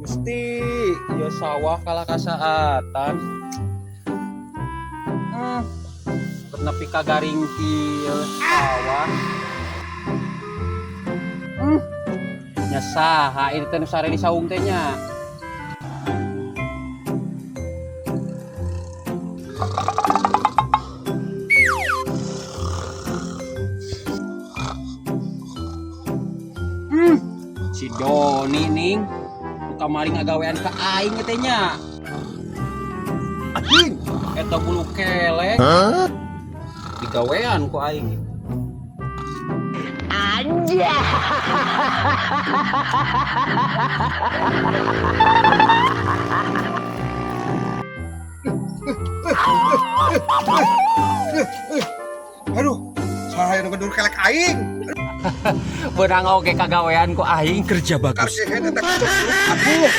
Gusti, ieu sawah kalah kasaatan. Nepi ka garing kieu sawah. Nya saha ieu teh nu sare di saung teh nya? Si Doni ning nu kamari ngagawean ka aing teh nya. Anjing. Eta bulu kelek. Digawean ku aing. Anjay. Aduh, saha nu ngedur kelek aing? Beunang oge kagawean ku aing. Kerja bagus. Kasihan eta. Aduh.